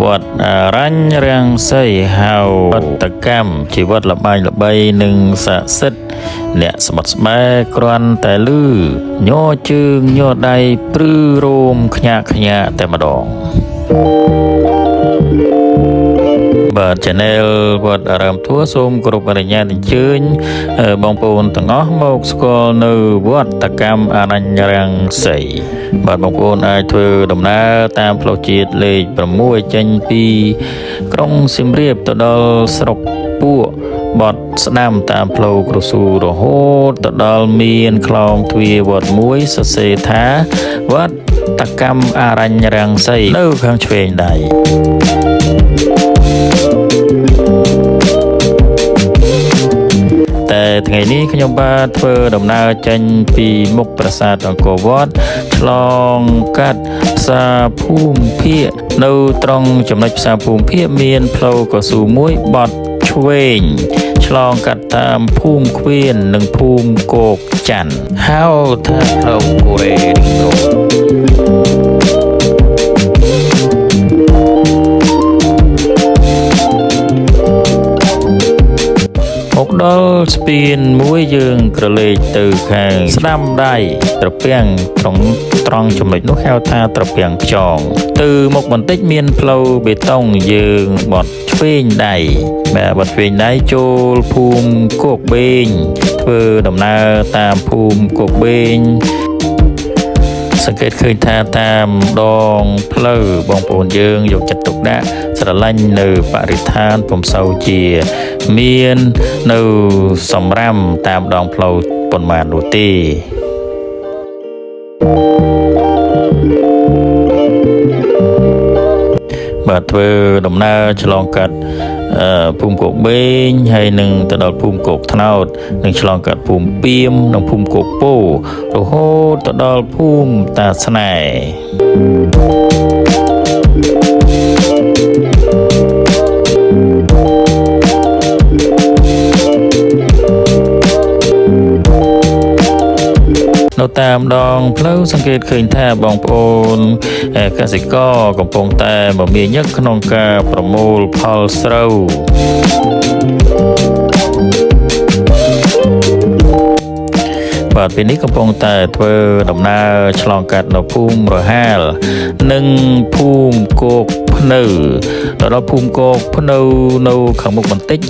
វត្តអរញ្ញរង្សីហៅវត្តកម្មជាវត្តល្បែងល្បីនិងស័ក្តិសិទ្ធិអ្នកស្បត់ស្បែគ្រាន់តែលឺញ័រជើងញ័រដៃព្រឺរោមខ្ញាក់ខ្ញាក់តែម្ដងបាទ Channel វត្តអារាមធัวសូមគោរពអនុញ្ញាតអញ្ជើញបងប្អូនទាំងអស់មកស្គាល់នៅវត្តកម្មអរញ្ញរង្សីបាទបងប្អូនអាចធ្វើដំណើរតាមផ្លូវជាតិលេខ6ចេញពីក្រុងសៀមរាបទៅដល់ស្រុកពួកបត់ស្ដាំតាមផ្លូវក្រស៊ូរហូតទៅដល់មានខ្លោងទ្វារវត្តមួយសរសេរថាវត្តកម្មអរញ្ញរង្សីនៅខាងឆ្វេងដៃតែថ្ងៃនេះខ្ញុំបាទធ្វើដំណើរចេញពីមុខប្រាសាទអង្គរវត្តឆ្លងកាត់ផ្សារភូមិភាគនៅត្រង់ចំណុចផ្សារភូមិភាគមានផ្លូវកស៊ូមួយបត់ឆ្វេងឆ្លងកាត់តាមភូមិខ្វៀននិងភូមិគោកច័ន្ទហៅថាផ្លូវកូរ៉េរីងរ៉ូមកដល់ស្ពានមួយយើងក្រឡេកទៅខាងស្ដាំដៃត្រពាំងត្រង់ត្រង់ចំណុចនោះហៅថាត្រពាំងខ្យងទៅមុខបន្តិចមានផ្លូវបេតុងយើងបត់ឆ្វេងដៃបាទបត់ឆ្វេងដៃចូលភូមិគោកបេងធ្វើដំណើរតាមភូមិគោកបេងសង្កេតឃើញថាតាមដងផ្លូវបងប្អូនយើងយកចិត្តទុកដាក់ស្រឡាញ់នៅបរិស្ថានពុំសូវជាមាននៅសម្រាមតាមដងផ្លូវប៉ុន្មាននោះទេបាទធ្វើដំណើរឆ្លងកាត់ភូមិគោកបេងហើយនឹងទៅដល់ភូមិគោកត្នោតនិងឆ្លងកាត់ភូមិពាមនិងភូមិគោកពោរហូតទៅដល់ភូមិតាស្នេហ៍នៅតាមដងផ្លូវសង្កេតឃើញថាបងប្អូនកសិករកំពុងតែមមាញឹកក្នុងការប្រមូលផលស្រូវបាទពេលនេះកំពុងតែធ្វើដំណើរឆ្លងកាត់នៅភូមិរហាលនិងភូមិគោកភ្នៅដល់ភូមិគោកភ្នៅនៅខាងមុខបន្តិច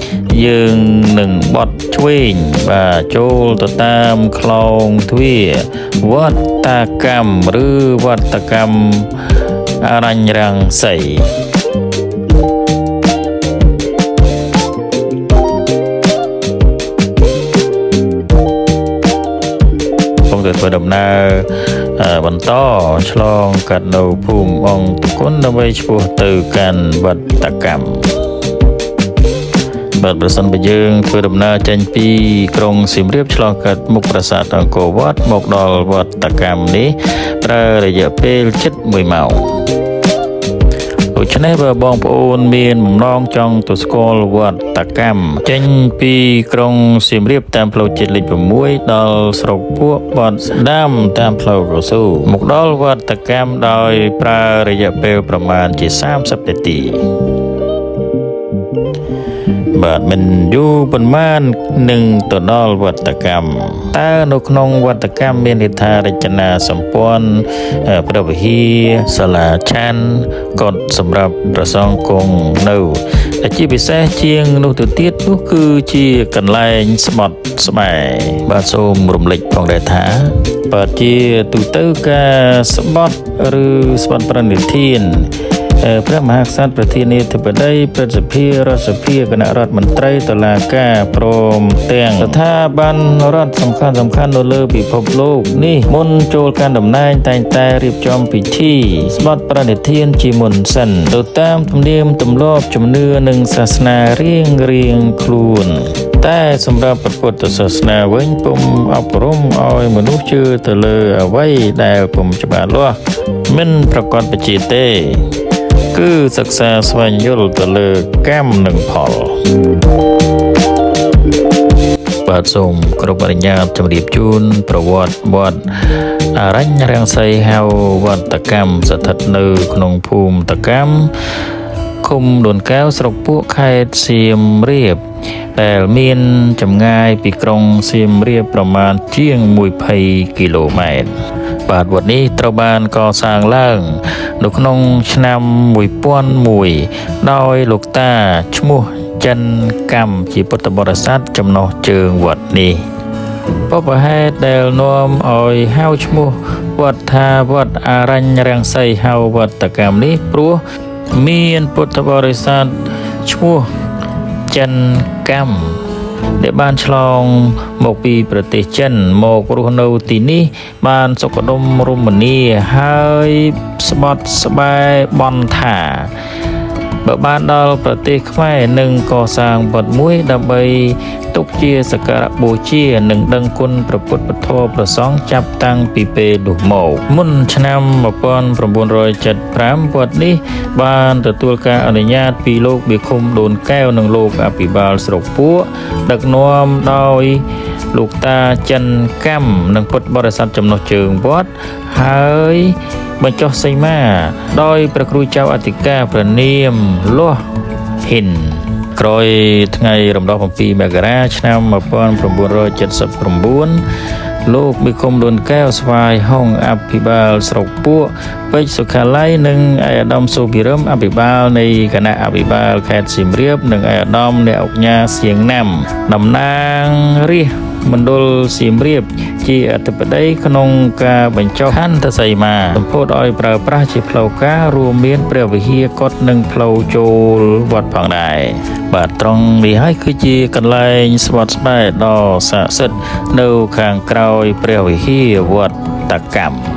យើងនឹងបត់ឆ្វេងបាទចូលទៅតាមខ្លោងទ្វារវត្តកម្មឬវត្តកម្មអរញ្ញរង្សីកំពុងតែធ្វើដំណើរបន្តឆ្លងកាត់នៅភូមិអង្គទុគនដើម្បីឆ្ពោះទៅកាន់វត្តកម្មបាទប្រសិនបើយើងធ្វើដំណើរចេញពីក្រុងសៀមរាបឆ្លងកាត់មុខប្រាសាទអង្គរវត្តមកដល់វត្តកម្មនេះប្រើរយៈពេលជិត1ម៉ោងដូច្នេះបើបងប្អូនមានបំណងចង់ទៅស្គាល់វត្តកម្មចេញពីក្រុងសៀមរាបតាមផ្លូវជាតិលេខ6ដល់ស្រុកពួកបត់ស្ដាំតាមផ្លូវកស៊ូមកដល់វត្តកម្មដោយប្រើរយៈពេលប្រមាណជា30នាទីបាទមិនយូរប៉ុន្មាននឹងទៅដល់វត្តកម្មតើនៅក្នុងវត្តកម្មមានហេដ្ឋារចនាសម្ព័ន្ធព្រះវិហារសាលាឆាន់កុដិសម្រាប់ព្រះសង្ឃគង់នៅដែលជាពិសេសជាងនោះទៅទៀតនោះគឺជាកន្លែងស្បត់ស្បែបាទសូមរំលេចផងដែរថាបាទជាទូទៅការស្បត់ឬស្បត់ប្រណិធានព្រះមហាក្សត្រប្រធានាធិបតីព្រឹទ្ធសភារដ្ឋសភាគណៈរដ្ឋមន្ត្រីតុលាការព្រមទាំងស្ថាប័នរដ្ឋសំខាន់សំខាន់នៅលើពិភពលោកនេះមុនចូលកាន់តំណែងតែងតែរៀបចំពិធីស្បត់ប្រណិធានជាមុនសិនទៅតាមទំនៀមទម្លាប់ជំនឿនិងសាសនារៀងរៀងខ្លួនតែសម្រាប់ព្រះពុទ្ធសាសនាវិញពុំអប់រំឲ្យមនុស្សជឿទៅលើអ្វីដែលពុំច្បាស់លាស់មិនប្រកបប្រជាទេគឺសិក្សាស្វែងយល់ទៅលើកម្មនិងផលបាទសូមគោរពអនុញ្ញាតជម្រាបជូនប្រវត្តិវត្តអរញ្ញរង្សីហៅវត្តកម្មស្ថិតនៅក្នុងភូមិតកម្ម ឃុំដូនកែវស្រុកពួកខេត្តសៀមរាប ដែលមានចម្ងាយពីក្រុងសៀមរាបប្រមាណជាង20គីឡូម៉ែត្របាទវត្តនេះត្រូវបានកសាងឡើង នៅក្នុងឆ្នាំ1001ដោយលោកតាឈ្មោះចិនកម្មជាពុទ្ធបរិស័ទចំណុះជើងវត្តនេះបុព្វហេតុដែលនាំឲ្យហៅឈ្មោះវត្តថាវត្តអរញ្ញរង្សីហៅវត្តកម្មនេះព្រោះមានពុទ្ធបរិស័ទឈ្មោះចិនកម្មដែលបានឆ្លងមកពីប្រទេសចិនមករស់នៅទីនេះបានសុខដុមរមនាហើយស្បត់ស្បែបន់ថាបើបានដល់ប្រទេសខ្មែរនឹងកសាងវត្តមួយដើម្បីទុកជាសក្ការៈបូជានិងដឹងគុណព្រះពុទ្ធពធប្រសង្ឃចាប់តាំងពីពេលនោះមកមុនឆ្នាំ1975វត្តនេះបានទទួលការអនុញ្ញាតពីលោកបេឃុំដូនកែវនិងលោកអភិបាលស្រុកពួកដឹកនាំដោយលោកតាចិនកម្មនិងពុទ្ធបរិស័ទចំណុះជើងវត្តហើយបញ្ចុះសីមាដោយព្រះគ្រូចៅអធិការព្រះនាមលាស់ហ៊ិនក្រោយថ្ងៃរំដោះ7មករាឆ្នាំ1979លោកបេឃុំដូនកែវស្វាយហុងអភិបាលស្រុកពួកពេជ្រសុខាល័យនិងឯកឧត្តមសូភិរមអភិបាលនៃគណៈអភិបាលខេត្តសៀមរាបនិងឯកឧត្តមអ្នកឧកញ៉ាសៀងណាំតំណាងរាស្ត្រមណ្ឌលសៀមរាបជាអធិបតីក្នុងការបញ្ចុះខន្ធសីមាសម្ពោធឲ្យប្រើប្រាស់ជាផ្លូវការរួមមានព្រះវិហារកុដិនិងផ្លូវចូលវត្តផងដែរបាទត្រង់នេះហើយគឺជាកន្លែងស្បត់ស្បែដ៏ស័ក្តិសិទ្ធិនៅខាងក្រោយព្រះវិហារវត្តតាកម្ម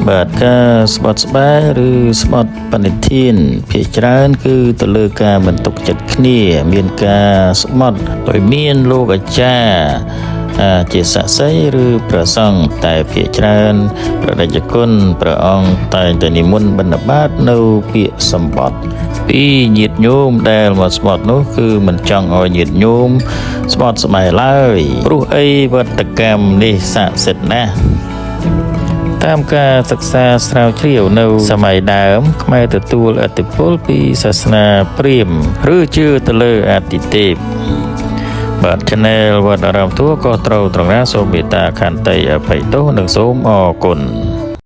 បាទការស្បត់ស្បែឬស្បត់បនិធានភាគច្រើនគឺទៅលើការមិនទុកចិត្តគ្នាមានការស្បត់ដោយមានលោកអាចារ្យជាសាក្សីឬព្រះសង្ឃតែភាគច្រើនព្រះតេជគុណព្រះអង្គតែងតែនិមន្តបិណ្ឌបាតនៅពាក្យសម្បត្តិពីញាតិញោមដែលមកស្បត់នោះគឺមិនចង់ឲ្យញាតិញោមស្បត់ស្បែឡើយព្រោះអីវត្តកម្មនេះស័ក្តិសិទ្ធិណាស់តាមការសិក្សាស្រាវជ្រាវនៅសម័យដើមខ្មែរទទួលឥទ្ធិពលពីសាសនាព្រាហ្មណ៍ឬជឿទៅលើអាទិទេពបាទ Channel វត្តអារាមធัวក៏ត្រូវត្រង់ណាសូមមេត្តាខន្តីអភ័យទោសនិងសូមអរគុណ។